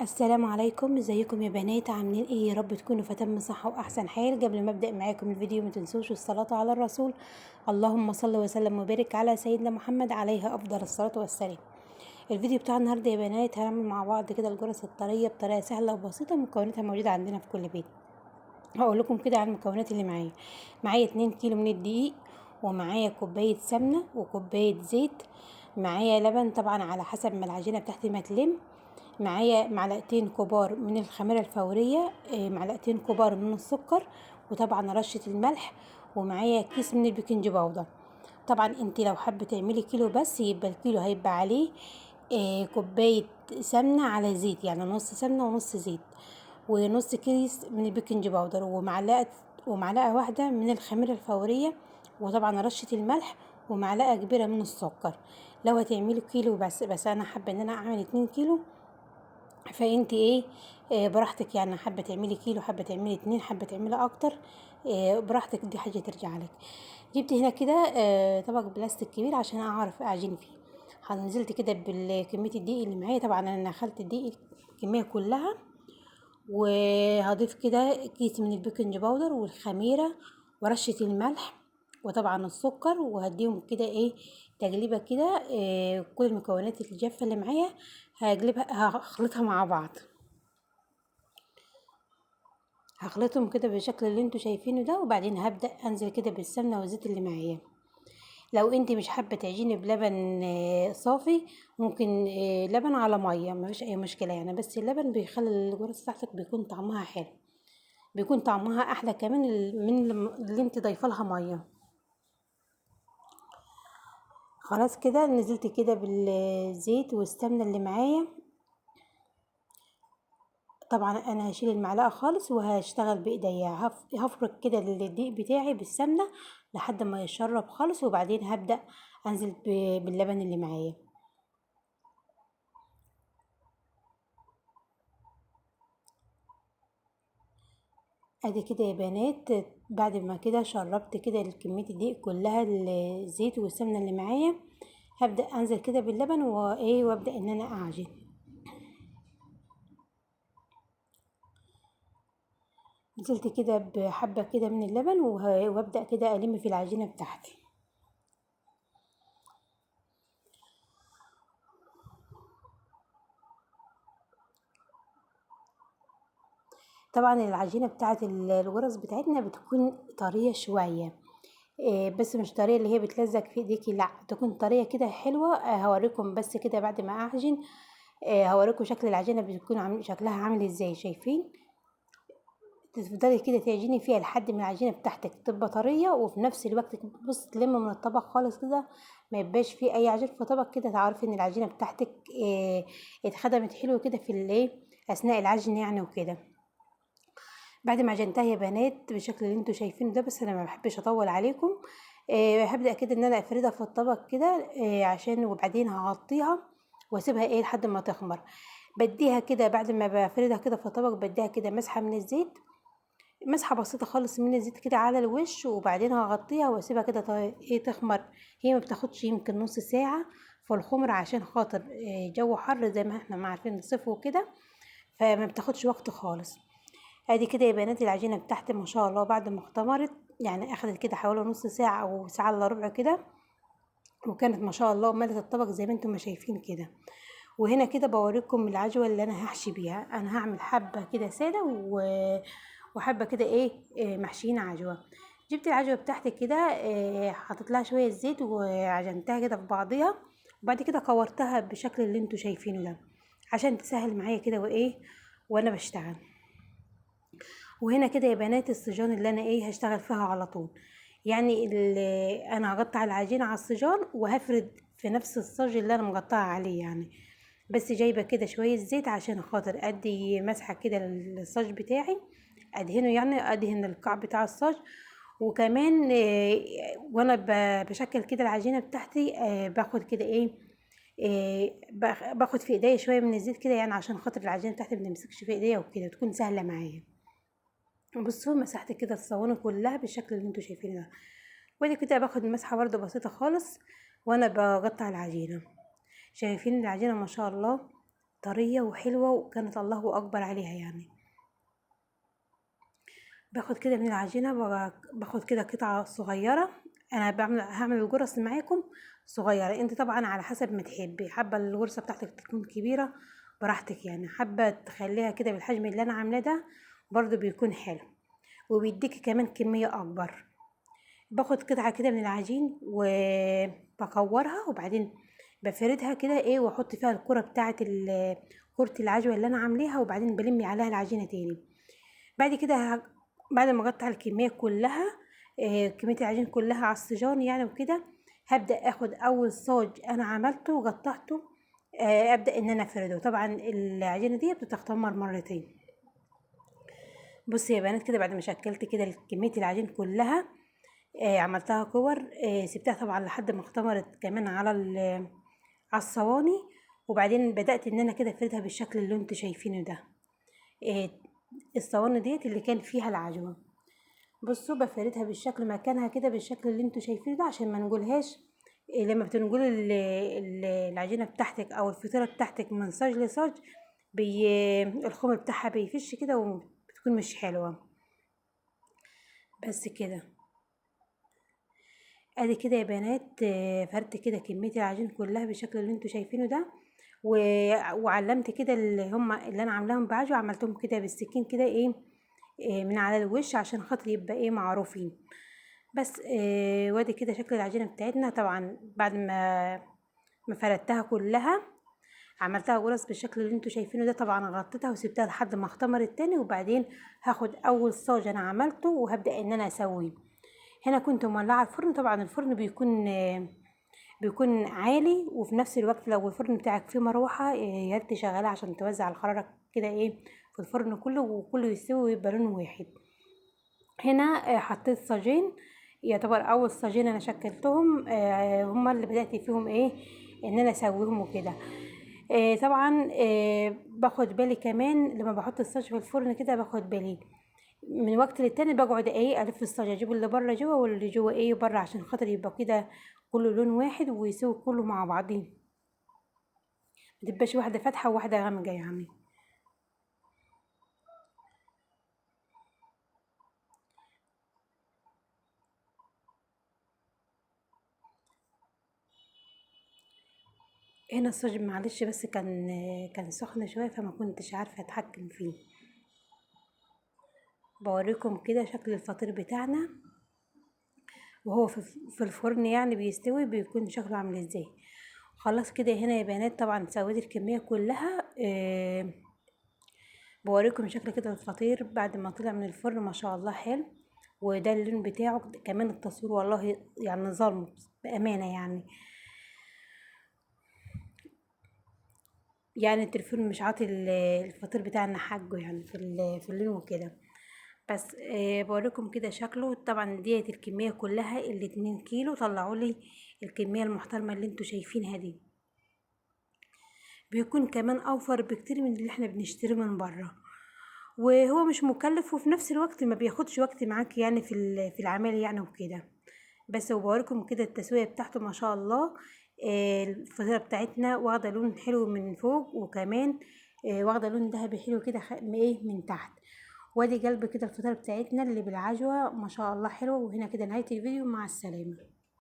السلام عليكم، ازيكم يا بنات؟ عاملين ايه؟ يا رب تكونوا في اتم صحة واحسن حال. قبل ما ابدا معاكم الفيديو ما تنسوش الصلاة على الرسول، اللهم صل وسلم وبارك على سيدنا محمد عليه افضل الصلاة والسلام. الفيديو بتاع النهارده يا بنات هنعمل مع بعض كده الجرس الطريه بطريقة سهلة وبسيطة، مكوناتها موجودة عندنا في كل بيت. هقول لكم كده على المكونات اللي معايا. معايا 2 كيلو من الدقيق، ومعايا كوباية سمنه وكوبايه زيت، معايا لبن طبعا على حسب ما العجينة بتاعتي ما تلم، معايا معلقتين كبار من الخميره الفورية، معلقتين كبار من السكر، وطبعا رشه الملح، ومعايا كيس من ال baking powder. طبعا انت لو حابة تعملي كيلو بس يبقى الكيلو هيبقى عليه كوباية سمنه على زيت، يعني نص سمنه ونص زيت، ونص كيس من ال baking powder، ومعلقة واحدة من الخميره الفورية، وطبعا رشه الملح، ومعلقة كبيرة من السكر. لو هتعملي كيلو بس انا حابة ان انا اعمل 2 كيلو، فانت براحتك، يعني حابة تعملي كيلو، حابة تعملي 2، حابة تعملي اكتر، براحتك، دي حاجة ترجع لك. جبت هنا كده طبق بلاستيك كبير عشان اعرف اعجن فيه. نزلت كده بالكمية الدقيق اللي معايا، طبعا انا دخلت الدقيق الكمية كلها، وهضيف كده كيس من ال baking powder والخميره ورشه الملح وطبعا السكر، وهديهم كده تجليبه كده، كل المكونات الجافه اللي معايا هخلطها مع بعض، هخلطهم كده بالشكل اللي انتوا شايفينه ده. وبعدين هبدا انزل كده بالسمنه والزيت اللي معايا. لو انت مش حابة تعجيني بلبن صافي، ممكن لبن على مية، مفيش اي مشكلة يعني، بس اللبن بيخلي الجرس بتاعتك بيكون طعمها حلو، بيكون طعمها احلى كمان من اللي انت ضايفه لها مية. خلاص كده نزلت كده بالزيت والسمنه اللي معايا. طبعا انا هشيل المعلقة خالص وهشتغل بايديا، هفرك كده الدقيق بتاعي بالسمنه لحد ما يشرب خالص، وبعدين هبدا انزل باللبن اللي معايا. ادي كده يا بنات، بعد ما كده شربت كده كمية الدقيق كلها الزيت والسمنه اللي معايا، هبدا انزل كده باللبن وابدا ان انا اعجن. نزلت كده بحبه كده من اللبن وابدا كده الم في العجينة بتاعتي. طبعا العجينة بتاعت الجرس بتاعتنا بتكون طرية شوية، بس مش طرية اللي هي بتلزق في ايديكي، لا تكون طرية كده حلوة. هوريكم بس كده بعد ما اعجن، هوريكم شكل العجينة بتكون شكلها عامل ازاي. شايفين؟ تفضلي كده تعجني فيها لحد ما العجينة بتاعتك تبقى طرية، وفي نفس الوقت بص تلم من الطبق خالص كده، ما يبقاش فيه اي عجين في طبق كده، تعرفي ان العجينة بتاعتك اتخدمت حلو كده في اثناء العجن يعني وكده. بعد ما عجنتها يا بنات بالشكل اللي انتوا شايفينه ده، بس انا ما بحبش اطول عليكم، هبدا كده ان انا افردها في الطبق كده، عشان وبعدين هغطيها واسيبها لحد ما تخمر. بديها كده بعد ما بفردها كده في الطبق، بديها كده مسحه من الزيت، مسحه بسيطة خالص من الزيت كده على الوش، وبعدين هغطيها واسيبها كده تخمر. هي ما بتاخدش يمكن نص ساعة في الخمر عشان خاطر جو حر زي ما احنا ما عارفين الصيف وكده، فما بتاخدش وقت خالص. ادي كده يا بنات العجينة بتاعتي ما شاء الله بعد ما اختمرت، يعني اخدت كده حوالي نص ساعة او ساعة الا ربع كده، وكانت ما شاء الله ملت الطبق زي ما انتم ما شايفين كده. وهنا كده بوريكم العجوه اللي انا هحشي بيها. انا هعمل حبه كده ساده وحبه كده محشيين عجوه. جبت العجوه بتاعتي كده، حطيت لها شوية زيت وعجنتها كده في بعضيها، وبعد كده كورتها بالشكل اللي انتم شايفينه ده عشان تسهل معايا كده وانا بشتغل. وهنا كده يا بنات السجان اللي انا هشتغل فيها على طول، يعني انا هقطع العجينة على السجان وهفرد في نفس الصاج اللي انا مقطعه عليه يعني، بس جايبه كده شوية زيت عشان خاطر ادي مسحه كده للصاج بتاعي، ادهنه يعني ادهن القاع بتاع الصاج. وكمان وانا بشكل كده العجينة بتاعتي، باخد كده باخد في ايديا شوية من الزيت كده، يعني عشان خاطر العجينة بتاعتي ما تمسكش في ايديا وكده، تكون سهلة معايا. بصوا مسحت كده الصواني كلها بالشكل اللي انتوا شايفينه ده، وادي كده باخد مسحه برده بسيطة خالص وانا بقطع العجينة. شايفين العجينة ما شاء الله طرية وحلوه، وكانت الله اكبر عليها يعني. باخد كده من العجينة، باخد كده قطعه صغيرة. انا هعمل الجرس معاكم صغيرة، انت طبعا على حسب ما تحبي، حابة الجرسه بتاعتك تكون كبيرة براحتك يعني، حابة تخليها كده بالحجم اللي انا عاملاه ده برضو بيكون حلو، وبيديكي كمان كمية اكبر. باخد قطعه كده من العجين وبكورها، وبعدين بفردها كده ايه، واحط فيها الكره بتاعه كره العجوه اللي انا عاملاها، وبعدين بلمي عليها العجينة تاني. بعد كده بعد ما اقطع الكمية كلها، كمية العجين كلها على السجان يعني وكده، هبدا اخد اول صاج انا عملته وقطعته، ابدا ان انا افرده. طبعا العجينة دي بتختمر مرتين. بصي يا بنات كده بعد ما شكلت كده كمية العجين كلها، عملتها كور، سبتها طبعا لحد ما اختمرت كمان على الصواني، وبعدين بدات ان انا كده افردها بالشكل اللي انتوا شايفينه ده. الصواني ديت اللي كان فيها العجوه، بصوا بفردها بالشكل مكانها كده بالشكل اللي انتوا شايفينه ده، عشان ما نقولهاش لما بتنقلي العجينة بتاعتك او الفطيره بتاعتك من صاج لصاج الخمر بتاعها بيفش كده وبتكون مش حلوة. بس كده ادي كده يا بنات، فردت كده كمية العجين كلها بالشكل اللي انتوا شايفينه ده، وعلمت كده اللي هم اللي انا عاملاهم بعجوه، عملتهم كده بالسكين كده ايه، من على الوش عشان خاطر يبقى ايه معروفين بس. وادي كده شكل العجينة بتاعتنا. طبعا بعد ما فردتها كلها عملتها قرص بالشكل اللي انتوا شايفينه ده، طبعا غطيتها وسبتها لحد ما اختمرت تاني، وبعدين هاخد اول صاج انا عملته وهبدا ان انا اسويه. هنا كنت مولعه الفرن، طبعا الفرن بيكون عالي، وفي نفس الوقت لو الفرن بتاعك فيه مروحة يا ريت تشغلها عشان توزع الحرارة كده ايه في الفرن كله، وكله يستوي ويبقى لون واحد. هنا حطيت صاجين، يعتبر اول صاجين انا شكلتهم، هما اللي بدات فيهم ايه ان انا اسويهم وكده. طبعا باخد بالي كمان لما بحط الصاج في الفرن كده، باخد بالي من وقت للتاني، بقعد ايه الف الصاج، اجيب اللي بره جوه واللي جوه ايه بره، عشان خاطر يبقى كده كله لون واحد ويسوي كله مع بعضيه، ما تبقاش واحدة فاتحة وواحدة غامقه يعني. هنا الصاج معلش بس كان سخن شوية فما كنتش عارفه اتحكم فيه. بوريكم كده شكل الفطير بتاعنا وهو في الفرن يعني بيستوي، بيكون شكله عامل ازاي. خلاص كده هنا يا بنات طبعا سويت الكمية كلها. بوريكم شكل كده الفطير بعد ما طلع من الفرن، ما شاء الله حلو، وده اللون بتاعه كمان التصوير والله يعني ظلمه بامانه يعني، يعني التليفون مش عاطي الفطير بتاعنا حقه يعني في اللون وكده. بس بوريكم كده شكله. طبعا ديت الكمية كلها 2 كيلو طلعوا لي الكمية المحترمة اللي انتوا شايفينها دي، بيكون كمان اوفر بكتير من اللي احنا بنشتريه من بره، وهو مش مكلف، وفي نفس الوقت ما بياخدش وقت معاك يعني في العمل يعني وكده. بس وبوريكم كده التسوية بتاعته ما شاء الله. الفطيره بتاعتنا واخده لون حلو من فوق، وكمان واخده لون ذهبي حلو كده ايه من تحت. وادي قلب كده الفطيره بتاعتنا اللي بالعجوه ما شاء الله حلوة. وهنا كده نهاية الفيديو، مع السلامة.